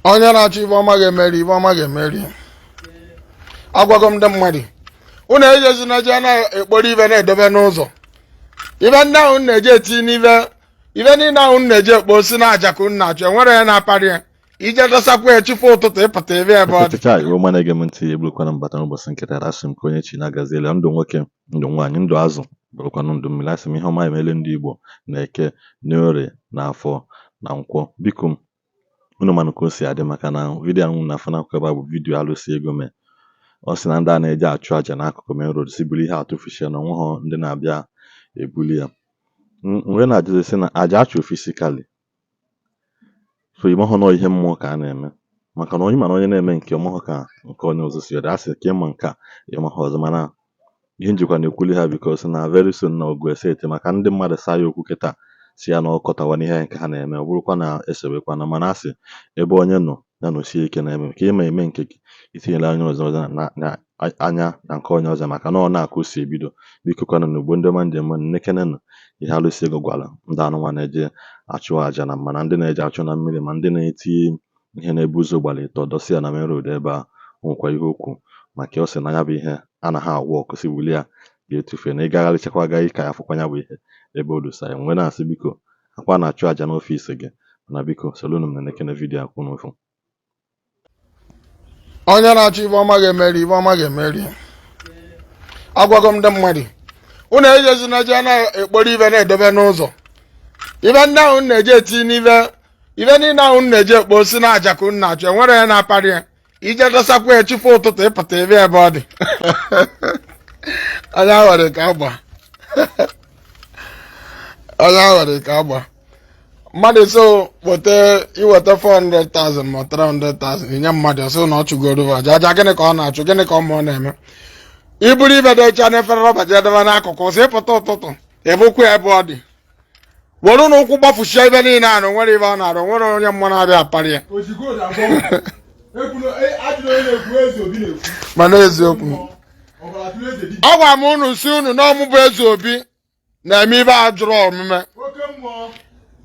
Onye na-achọ ife ọma ga-emeri, ife ọma ga-emeri. Agwago m ndị mmadụ, unu ejezina je na-ekporo ife na-edobe n'ụzọ. Ife ndị ahụ na-eji eti n'ife, ife niile ahụ na-eji ekpo si na aja ka unu na-achọ, enwere ya na-aparị ya. Ije dosakwa ya, chi fo ụtụtụ, ịpụta ebe ebe ọ dị. Chacha Igbo ọma na-ege m ntị, eburukwana m bata n'ụbọchị nke taa. Asị m ka onye chi na-agaziela, ndụ nwoke, ndụ nwaanyị, ndụ azụ, bụrụkwanụ ndụ mmiri. Asị m ihe ọma emele ndị Igbo na Eke, na Orie, na Afọ, na Nkwọ. Biko unu manụ ka o si adị, maka na vidiyo ahụ na afọ n'akụkụ ebe a bụ vidiyo alụsị ego mee. Ọ sị na ndị a na-eji achụ aja n'akụkụ main road si buru ihe atụfuchie na onweghọ ndị na-abịa ebuli ya. M wee na-ajụzi sị na aja achụ physically, so ị mahụ na ihe mmụọ ka a na-eme, maka na onye mana onye na-eme nke ọmahụ ka nke onye ọzọ si dị. Asị ka ịma nke a, ịmahụ ọzọ. Mana ihe njikwa na-ekwuli ha, because na very soon na ọgụ eseti, maka ndị mmadụ saa ya okwu kịta, si ya na ọ kọtawa n'ihe nke ha na-eme, ọ bụrụkwa na esewekwana. Mana asị ebe onye nọ ya nọsie ike na-eme ka ị ma eme nke gị, itinyela anya ọzọ ọzọ na anya na nke onye ọzọ, maka na ọ na-aka o si ebido. Biko kwanụ na ugbo ndị ọma njem nnekenenụ ihe alụsị ego gwara ndị anụnwa na-eje achụ aja na mana ndị na-eje achụ na mmiri, ma ndị na-eti ihe na-ebu ụzọ gbara ịtọ dọsị ya na main road ebe a. O nwekwa ihe okwu maka ọ sị na ya bụ ihe anaghị agwọ ọkụ, si wuli ya ga-etufe na ịgagharịchakwa agaghị ka ya fụkwa ya bụ ihe ebe o dosa ya. Nwee na-asị biko akwa na-achụ aja n'ọfịs gị, mana biko solunu m na nekene vidiyo akwụ n'ofu. Onye na-achọ ife ọma ga-emeri, ife ọma ga-emeri. Agwago m ndị mmadụ, unu ejezina je na-ekporo ife na-edobe n'ụzọ. Ife ndị ahụ na-eji eti n'ife, ife niile ahụ na-eji ekpo si na aja ka unu na-achọ, enwere ya na-aparị ya. Ije dosakwa ya, chi fo ụtụtụ, ịpụta ebe ebe ọ dị. Onye aghọrị ka agba, onye aghọrị ka agba mmadụ. So weta, iweta 400,000 ma 300,000 inye mmadụ, sị na ọ chụgoro aja. Aja gịnị ka ọ na-achụ? Gịnị ka ọ ma ọ na-eme? Iburu ibe dị n'efere rọba jee debe n'akụkụ, sị ịpụta ụtụtụ ebukwa ebe ọ dị. Were na ụkwụ gbafuchie ibe niile a na onwere ibe ọ na-arụ, onwere onye mmụọ na-abịa aparị ya. Mana eziokwu, ọ gwa m unu si unu na ọ mụ bụ eze obi na-eme ibe a jụrụ omume.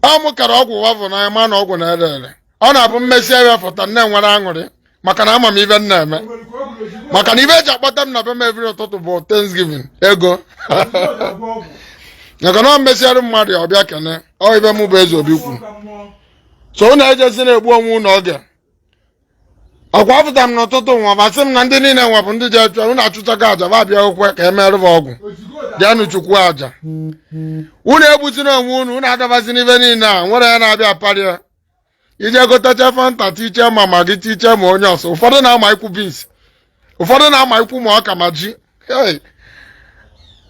Ọ mụ kara ọgwụ ụwa bụ n'anya, ma na ọgwụ na-ere ere. Ọ na-abụ mmesi ebe fụta nne nwere aṅụrị, maka na ama m ibe m na-eme, maka na ibe eji akpọta m na be m every ụtụtụ bụ Thanksgiving ego, maka na ọ mmesiarụ mmadụ ya ọbịa kene. Ọ ibe mụ bụ eze obi kwuru. So unu ejezi na-egbu onwe unu oge. Ọkwa apụta m n'ụtụtụ nwa basị m na ndị niile nwa bụ ndị ji achụ, unu achụchago aja ba abịa okwe ka emerụ va ọgwụ. Bịanụ chukwu aja, unu egbuzina onwe unu, unu adabazina ibe niile a nwere ya na-abịa aparị ya. Ije gotecha fanta, tiche ma magi, tiche ma onye ọsọ. Ụfọdụ na-ama ikwu beans, ụfọdụ na-ama ikwu ma ọka ma ji. Hey!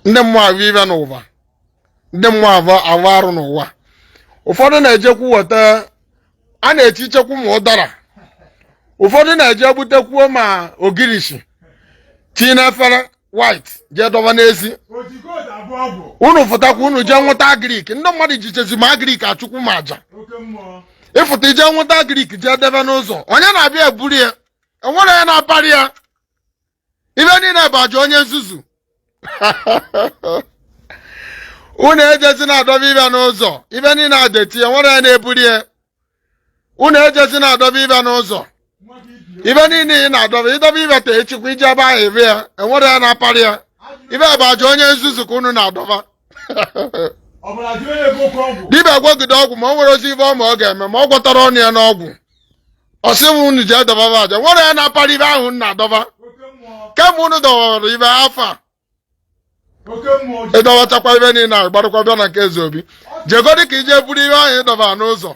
Ndị mmụọ ahụ ibe n'ụwa, ndị mmụọ ahụ arụ n'ụwa. Ụfọdụ na-ejekwu weta a na-etichekwu ma ụdara, ụfọdụ na-eje gbutekwuo ma ogirishi tinye n'efere white jee dọba n'ezi. Unu fụtakwa, unu jee nweta agric. Ndị mmadụ jichezi ma agric achụkwu ma aja. Ịfụta ije nweta agric jee debe n'ụzọ, onye na-abịa eburu ya? Enwere ya na-aparị ya. Ibe niile bụ aja onye nzuzu. Unu ejezi na-adọba ibe n'ụzọ, ibe niile adeti, enwere ya na-eburu ya. Unu ejezi na-adọba ibe n'ụzọ, ibe niile ị na-adọba, ịdọba ibe ta echikwa ije ebe ahụ ebe ya, enwere ya na-aparị ya. Ibe bụ aja onye nzuzu ka unu na-adọba. Dibịa gwọgide ọgwụ ma o nwere ozi ibe ọma ọ ga-eme, ma ọ gwọtara ọnụ ya n'ọgwụ, ọ sị m unu jee dọbaba aja, nwere ya na-aparị ibe ahụ unu na-adọba. Kemgbe unu dọwara ibe afọ a, ịdọwachakwa ibe niile ahụ, gbarụkwa bịa na nke eze obi, jegodi ka ije buru ibe ahụ ịdọba n'ụzọ.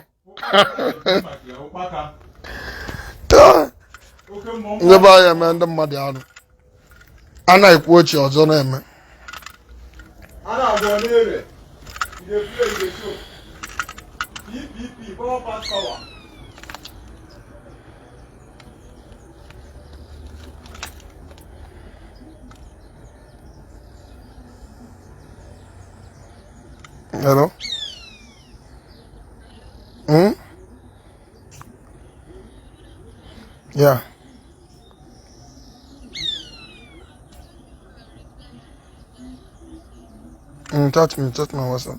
Ndị be anyị eme ndị mmadụ arụ a na-ekwu ochie ọzọ na-eme. Hello? Hmm? Yeah. Touch me, touch my WhatsApp.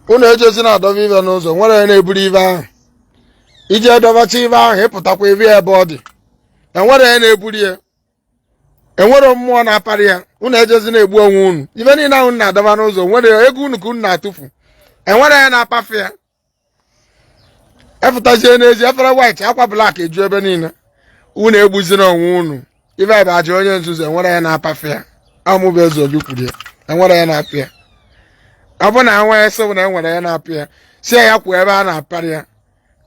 Unu ejezina adọba ive n'ụzọ, nwere onye na-eburu ive ahụ. Ije dọbacha ive ahụ, ịpụtakwa ive ya ebe ọ dị, enwere onye na-eburu ya, enwere mmụọ na-aparị ya. Unu ejezina egbu onwe unu. Ive niile ahụ unu na-adọba n'ụzọ nwere ego unu ka unu na-atụfu, enwere ya na-apafe ya. Efụtazie n'ezi, efere white, akwa black eju ebe niile. Unu egbuzina onwe unu. Ife bụ aja onye nzuzu, enwere ya na-apafe ya. Ọ mụ bụ Eze Obi kwuru ya, enwere ya na-apị ya. Ọ bụ na enwee sị na enwere ya na-apị ya, si ya kwuo ebe a na-aparị ya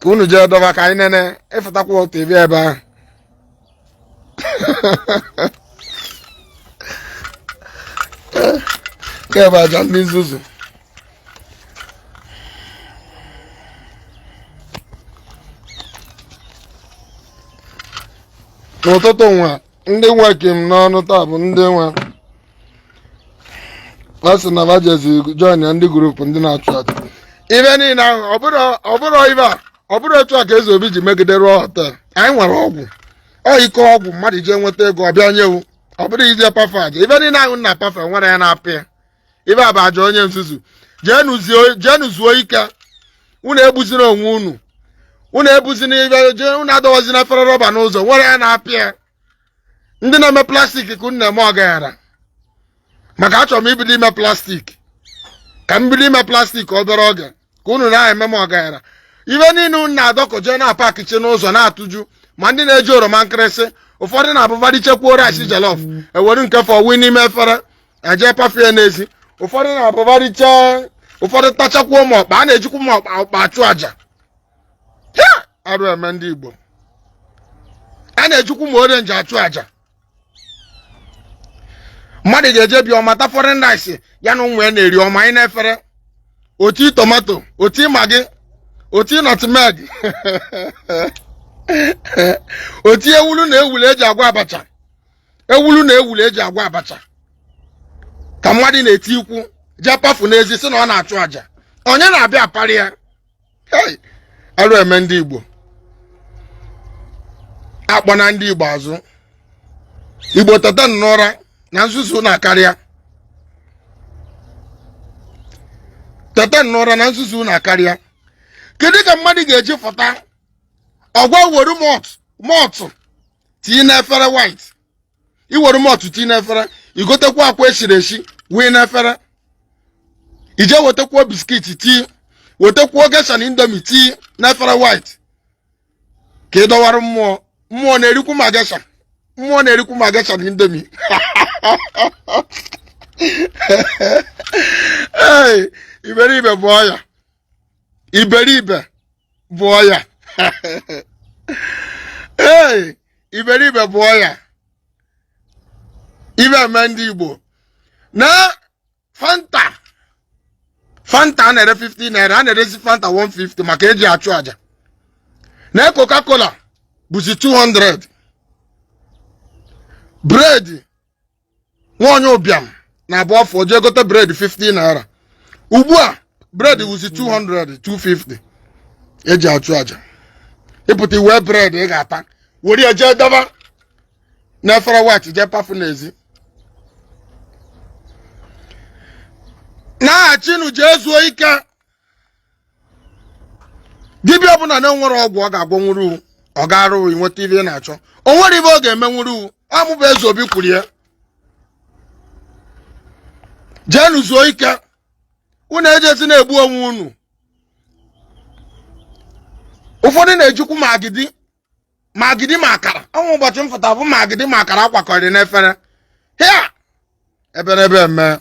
ka unu jee dọba ka anyị nene. Ịfụtakwa ụtọ ebe ebe ahụ. Nke bụ aja ndị nzuzu. N'ụtụtụ nwa, ndị nwe kim n'ọnụ taa bụ ndị nwe a sị na vajezi join ya ndị group ndị na-achụ aja ibe niile ahụ. Ọ bụrụ ibe a, ọ bụrụ etu a ka Eze Obi ji megide rụọ hotel. Anyị nwere ọgwụ, ọ ike ọgwụ mmadụ jee nweta ego ọ bịa nyewu. Ọ bụrụ ije pafe aja ibe niile ahụ na pafe, nwere ya na-apị ya. Ibe a bụ aja onye nzuzu. Jeenu zuo ike. Unu egbuzina onwe unu. Unu ebuzina ibe jee, unu adọwazina efere rọba n'ụzọ, nwere ya na-apị ya. Ndị na-eme plastic ka unu na-eme ọgaghara, maka achọrọ m ibido ime plastic, ka m bido ime plastic obere oge ka unu na-eme m ọgaghara. Ibe niile unu na-adọkọ jee na-apakichi n'ụzọ na-atụju, ma ndị na-eji oroma nkịrịsị, ụfọdụ na-abụbadị chekwuo rice jollof, ewere nke fọ wee n'ime efere eje pafie n'ezi. Ụfọdụ na-abụbadịche, ụfọdụ tachakwuo ma ọkpa a na-ejikwu ma ọkpa ọkpa achụ aja. Arụ eme ndị Igbo, a na-ejikwu ma orange achụ aja. Mmadụ ga-eje bịa ọmata foreign rice ya na ụmụ ya na-eri, ọma anyị n'efere, oti tomato, oti Maggi, oti nutmeg, oti ewulu na ewulu eji agwa abacha, ewulu na ewulu eji agwa abacha ka mmadụ na-eti ikwu jee pafu n'ezi sị na ọ na-achụ aja. Onye na-abịa aparị ya? Arụ eme ndị Igbo, akpọ na ndị Igbo azụ. Igbo, teta n'ụra na nzuzu na-akarịa. Teta n'ụra na nzuzu na-akarịa. Kedu ka mmadụ ga-eji fụta ọgwa were malt tinye n'efere white? Iwere malt tinye n'efere, igotekwa akwa eshiri eshi wee n'efere, ije wetakwuo biscuit tii, wetakwuo Geisha na Indomie tii n'efere white ka ị dọwara mmụọ. Mmụọ na-erikwu ma Geisha, mmụọ na-erikwu ma Geisha na Indomie. Ee, iberibe bụ ọya, iberibe bụ ọya. Ee, iberibe bụ ọya. Ibe eme ndị Igbo na Fanta, Fanta a na-ere 50 naira, a na-erezi Fanta 150 maka eji achụ aja. Na Coca-Cola bụzi 200. Bread nwa onye ụbịam na-abụ ọfọ jee gote bread 50 naira, ugbu a bread wụzi 200, 250 eji achụ aja. Ịpụta iwe bread ị ga-ata, were ya jee dọba n'efere white, jee pafu n'ezi. Na-achịnụ, jee zuo ike. Dibịa ọbụla na-enwere ọgwụ ọ ga-agwọnwuru, ọ ga-arụ nweta ibe ị na-achọ, o nwere ibe ọ ga-emenwuru. Ọ mụ bụ Eze Obi kwuru ya. Jeenụ zuo ike. Unu ejezi na-egbu onwe unu. Ụfọdụ na-ejikwu ma agidi, ma agidi ma akara. Ọnwa ụbọchị m fụta bụ ma agidi ma akara akwakọrị n'efere hịa. Eberebe eme,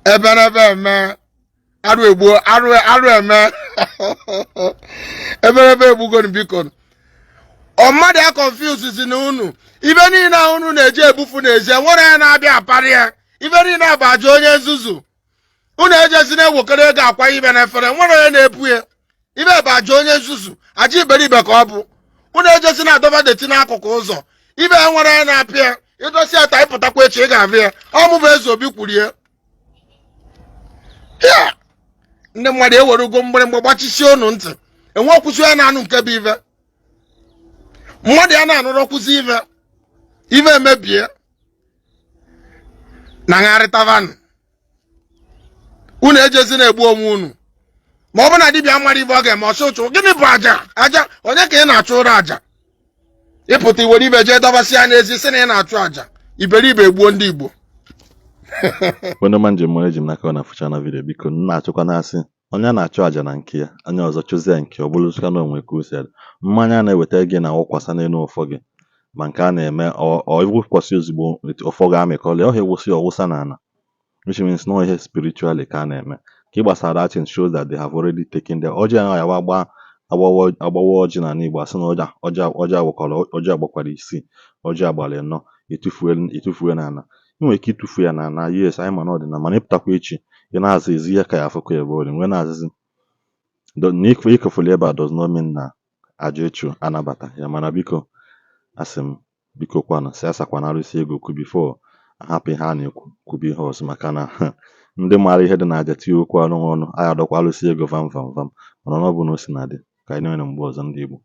eberebe eme, arụ egbuo, arụ, arụ eme, eberebe egbugonu. Biko, ọ mmadụ ya confuse si na unu ibe niile ahụ unu na-eji ebufu n'ezi, enwere ya na-abịa aparị ya. Ibe niile bụ aja onye nzuzu. Unu ejezi na-ewekọrọ ego akwa ibe n'efere, nwere onye na-ebu ya. Ibe bụ aja onye nzuzu, aja iberibe ka ọ bụ. Unu ejezi na-adọba dirty n'akụkụ ụzọ, ibe nwere ya na-apịa ya. Ịdosi ya taa, ịpụtakwa echi, ị ga-abịa ya. Ọ mụ bụ Eze Obi kwuru ya. Ya ndị mmadụ ewerego mgbịrịmgba gbachisie unu ntị, enwe kwụsị ya na-anụ nke bụ ive mmadụ ya na-anụrụ, kwụsị ive, ive emebie na ngharịtavanụ. Unu ejezi na-egbu onwe unu. Ma ọ bụ na dibịa mara ibe ọ ga-eme ọsọ ụchụ. Gịnị bụ aja? Aja onye ka ị na-achụ ụra aja? Ịpụta iwere ibe jee dọbasị ya n'ezi, sị na ị na-achụ aja. Iberibe egbuo ndị Igbo. Onye ọma njem mọrọ, eji m n'aka ọ na-afụcha na video. Biko, m na-achụkwa na-asị onye a na-achụ àjà na nke ya, onye ọzọ chụzie nke ọ bụrụzikwa na onwe ka o si adị. Mmanya a na-eweta gị na-awụkwasa n'elu ọfọ gị, ma nke a na-eme ọ wụkwasị ozugbo, ọfọ ga-amịkọrọ ya, ọ ha ewụsị ọwụsa n'ala, which means no ihe spiritually ka a na-eme ka ị gbasara. That thing shows that they have already taken their ọjị ahụ ya gba agbawa agbawa ọjị n'ala Igbo, asị na ọjị ọjị ọjị agbakwara, ọjị agbakwara isii, ọjị agbara ịnọ, etufue etufue n'ala. Ị nwere ike ịtụfu ya n'ala, yes, anyị ma na ọdịna, mana ịpụtakwa echi, ị na-aza ezi ihe ka ya afụkwa ebe ọ dị nwee na-azịzi na ikefuli ebe a does not mean na aja ịchụ anabata ya. Mana biko, asị m biko kwanụ, si asakwana arụsị ego kwu before ahapụ ihe a na-ekwu kwube ihe ọzọ, maka na ndị maara ihe dị na aja tinye okwu ọnụ ọnụ anyị adọkwa arụsị ego vam vam vam. Mana ọ bụ na o si na dị ka anyị na-enwe mgbe ọzọ, ndị Igbo.